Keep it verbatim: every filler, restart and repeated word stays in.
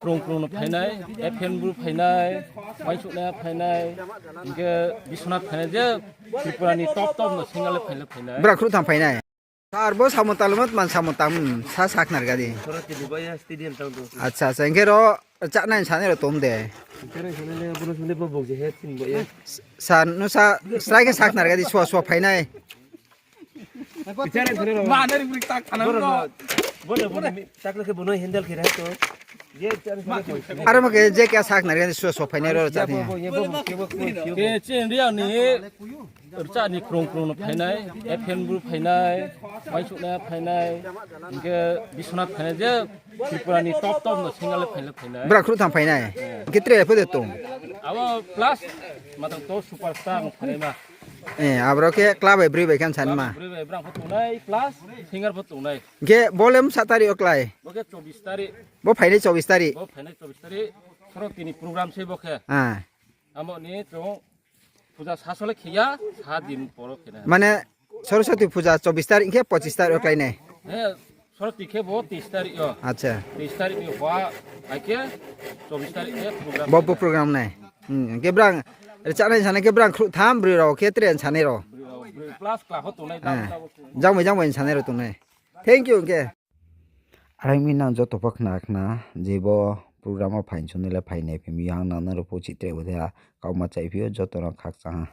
Krung krung no phainai, F M Bru phainai, Uaingsouhnaima phainai, hing khe Biswanath phainai, je Tripura ni top top no singer le phainai, phainai. Brang khruh tham phainai. Sir, bo samung tangmo, tma samung tang, sa sakhnari ga di. Acha, acha, hing khe ro, rchanai sanai rao tong de. Sir, nung sa, srai khe sakhnari ga di, sua sua phainai. Aro ma khe je khe sakhnari ga di, sua sua phainai rao rchanai. Khe chini Reang ni rchanai krung krung no phainai, F M Bru phainai, Uaingsouhnaima phainai, hing khe Biswanath phainai, je Tripura ni top top no singer le phainai, phainai. Brang khruh tham phainai. Hing khe tre pho de tong. Abo plus, ma tang to superstar no phainaima. Aboro khe kla bai broi bai khe sanai ma. Broi bai brang pho tongnai, plus singer pho tongnai. Hing khe bo le msa tarik wo klái? Bo khe chobis tarik. Bo phainai chobis tarik? Bo phainai chobis tarik. Soroti ni program se bo khe. Amo ni chung puja sasole khe ya, sa din poro khe nai. Mane Saraswati puja chobis tarik hing khe pochis tarik wo klái nai? Saraswati khe bo teis tarik yo. Acha. Teis tarik ni hor, ai khe chobis tarik khe program. Bo program nai. Hing khe brang rchanai sanai khe brang khruh tham broi rao khe tre sanai rao. Plus kla pho tongnai, jang bai jang bai sanai rao tongnai. Thank you hing khe. Are ong mi nang joto pho khna khna, je bo program wo phai song ni le phainai phi mi yo, ang nang nrao pho chih tre bo de ha, kauma chai phi yo joto no khakchang ha.